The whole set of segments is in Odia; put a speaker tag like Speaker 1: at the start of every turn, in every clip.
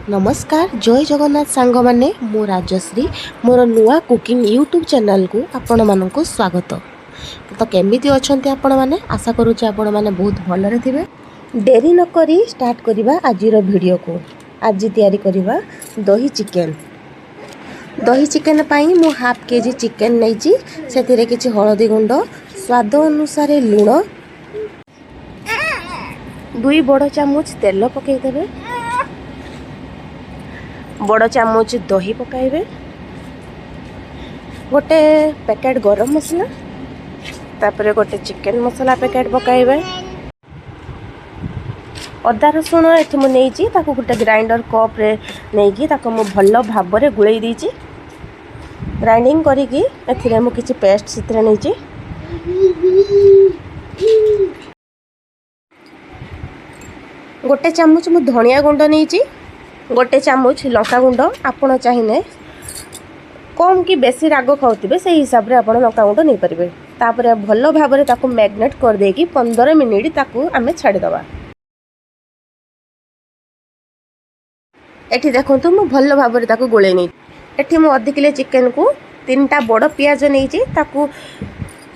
Speaker 1: ନମସ୍କାର, ଜୟ ଜଗନ୍ନାଥ ସାଙ୍ଗମାନେ। ମୁଁ ରାଜଶ୍ରୀ। ମୋର ନୂଆ କୁକିଂ ୟୁଟ୍ୟୁବ୍ ଚ୍ୟାନେଲ୍କୁ ଆପଣମାନଙ୍କୁ ସ୍ୱାଗତ। ତ କେମିତି ଅଛନ୍ତି ଆପଣମାନେ? ଆଶା କରୁଛି ଆପଣମାନେ ବହୁତ ଭଲରେ ଥିବେ। ଡେରି ନକରି ଷ୍ଟାର୍ଟ କରିବା ଆଜିର ଭିଡ଼ିଓକୁ। ଆଜି ତିଆରି କରିବା ଦହି ଚିକେନ୍। ଦହି ଚିକେନ୍ ପାଇଁ ମୁଁ ହାଫ୍ କେଜି ଚିକେନ୍ ନେଇଛି। ସେଥିରେ କିଛି ହଳଦୀ ଗୁଣ୍ଡ, ସ୍ୱାଦ ଅନୁସାରେ ଲୁଣ, 2 ବଡ଼ ଚାମଚ ତେଲ ପକାଇଦେବେ, ବଡ଼ ଚାମଚ ଦହି ପକାଇବେ, ଗୋଟେ ପ୍ୟାକେଟ୍ ଗରମ ମସଲା, ତାପରେ ଗୋଟେ ଚିକେନ୍ ମସଲା ପ୍ୟାକେଟ୍ ପକାଇବେ। ଅଦା ରସୁଣ ଏଠି ମୁଁ ନେଇଛି, ତାକୁ ଗୋଟେ ଗ୍ରାଇଣ୍ଡର କପ୍ରେ ନେଇକି ତାକୁ ମୁଁ ଭଲ ଭାବରେ ଗୋଳେଇ ଦେଇଛି। ଗ୍ରାଇଣ୍ଡିଙ୍ଗ କରିକି ଏଥିରେ ମୁଁ କିଛି ପେଷ୍ଟ ସେଥିରେ ନେଇଛି। ଗୋଟେ ଚାମଚ ମୁଁ ଧନିଆ ଗୁଣ୍ଡ ନେଇଛି, ଗୋଟେ ଚାମଚ ଲଙ୍କା ଗୁଣ୍ଡ। ଆପଣ ଚାହିଁଲେ କମ୍ କି ବେଶୀ ରାଗ ଖାଉଥିବେ, ସେଇ ହିସାବରେ ଆପଣ ଲଙ୍କା ଗୁଣ୍ଡ ନେଇପାରିବେ। ତାପରେ ଭଲ ଭାବରେ ତାକୁ ମ୍ୟାରିନେଟ୍ କରିଦେଇକି 15 ମିନିଟ୍ ତାକୁ ଆମେ ଛାଡ଼ିଦେବା। ଏଠି ଦେଖନ୍ତୁ, ମୁଁ ଭଲ ଭାବରେ ତାକୁ ଗୋଳେଇ ନେଇଛି। ଏଠି ମୁଁ ଅଧ କିଲୋ ଚିକେନକୁ 3ଟା ବଡ଼ ପିଆଜ ନେଇଛି, ତାକୁ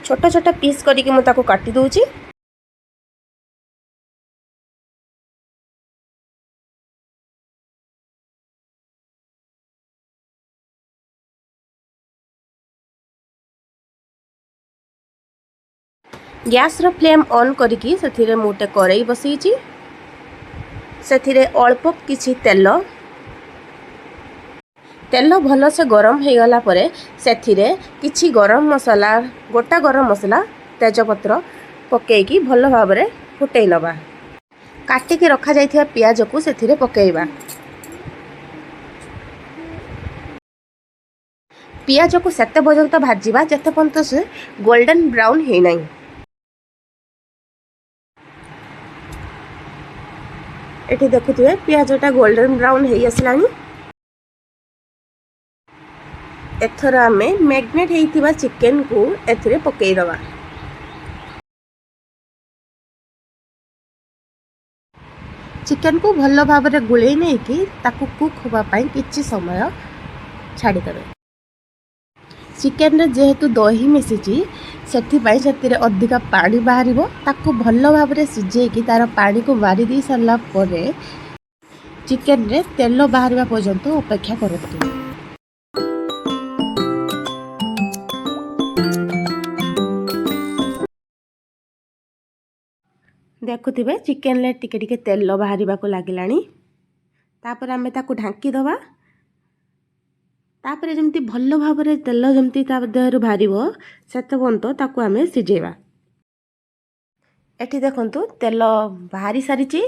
Speaker 1: ଛୋଟ ଛୋଟ ପିସ୍ କରିକି ମୁଁ ତାକୁ କାଟି ଦେଉଛି। ଗ୍ୟାସ୍ର ଫ୍ଲେମ୍ ଅନ୍ କରିକି ସେଥିରେ ମୁଁ ଗୋଟେ କରେଇ ବସେଇଛି। ସେଥିରେ ଅଳ୍ପ କିଛି ତେଲ, ତେଲ ଭଲସେ ଗରମ ହେଇଗଲା ପରେ ସେଥିରେ କିଛି ଗରମ ମସଲା, ଗୋଟା ଗରମ ମସଲା, ତେଜପତ୍ର ପକାଇକି ଭଲ ଭାବରେ ଫୁଟେଇ ନେବା। କାଟିକି ରଖାଯାଇଥିବା ପିଆଜକୁ ସେଥିରେ ପକାଇବା। ପିଆଜକୁ ସେତେ ପର୍ଯ୍ୟନ୍ତ ଭାଜିବା ଯେତେ ପର୍ଯ୍ୟନ୍ତ ସେ ଗୋଲ୍ଡେନ୍ ବ୍ରାଉନ୍ ହେଇନାହିଁ। ଏଠି ଦେଖୁଥିବେ, ପିଆଜଟା ଗୋଲ୍ଡେନ୍ ବ୍ରାଉନ୍ ହେଇ ଆସିଲାଣି। ଏଥର ଆମେ ମ୍ୟାରିନେଟ୍ ହେଇଥିବା ଚିକେନକୁ ଏଥିରେ ପକାଇଦେବା। ଚିକେନକୁ ଭଲ ଭାବରେ ଗୋଳେଇ ନେଇକି ତାକୁ କୁକ୍ ହେବା ପାଇଁ କିଛି ସମୟ ଛାଡ଼ିଦେବେ। ଚିକେନରେ ଯେହେତୁ ଦହି ମିଶିଛି, ସେଥିପାଇଁ ସେଥିରେ ଅଧିକା ପାଣି ବାହାରିବ। ତାକୁ ଭଲ ଭାବରେ ସିଝେଇକି ତା'ର ପାଣିକୁ ମାରି ଦେଇ ସାରିଲା ପରେ ଚିକେନରେ ତେଲ ବାହାରିବା ପର୍ଯ୍ୟନ୍ତ ଅପେକ୍ଷା କରନ୍ତୁ। ଦେଖୁଥିବେ, ଚିକେନରେ ଟିକେ ଟିକେ ତେଲ ବାହାରିବାକୁ ଲାଗିଲାଣି। ତାପରେ ଆମେ ତାକୁ ଢାଙ୍କି ଦେବା। ତାପରେ ଯେମିତି ଭଲ ଭାବରେ ତେଲ ଯେମିତି ତା ଦେହରୁ ବାହାରିବ, ସେତେ ପର୍ଯ୍ୟନ୍ତ ତାକୁ ଆମେ ସିଝେଇବା। ଏଠି ଦେଖନ୍ତୁ, ତେଲ ବାହାରି ସାରିଛି।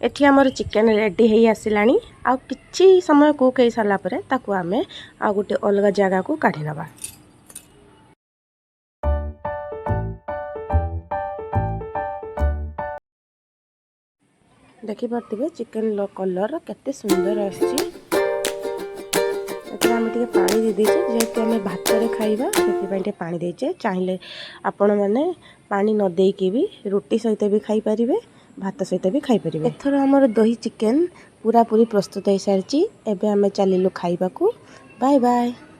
Speaker 1: ଏଠି ଆମର ଚିକେନ୍ ରେଡ଼ି ହେଇ ଆସିଲାଣି। ଆଉ କିଛି ସମୟ କୁକ୍ ହେଇସାରିଲା ପରେ ତାକୁ ଆମେ ଆଉ ଗୋଟେ ଅଲଗା ଜାଗାକୁ କାଢ଼ି ନେବା। ଦେଖିପାରୁଥିବେ, ଚିକେନ୍ର କଲର୍ କେତେ ସୁନ୍ଦର ଆସିଛି। ଏଥିରେ ଆମେ ଟିକେ ପାଣି ଦେଇଦେଇଛେ, ଯେହେତୁ ଆମେ ଭାତରେ ଖାଇବା ସେଥିପାଇଁ ଟିକେ ପାଣି ଦେଇଛେ। ଚାହିଁଲେ ଆପଣମାନେ ପାଣି ନ ଦେଇକି ବି ରୁଟି ସହିତ ବି ଖାଇପାରିବେ, ଭାତ ସହିତ ବି ଖାଇପାରିବେ। ଏଥର ଆମର ଦହି ଚିକେନ୍ ପୁରାପୁରି ପ୍ରସ୍ତୁତ ହେଇସାରିଛି। ଏବେ ଆମେ ଚାଲିଲୁ ଖାଇବାକୁ। Bye bye.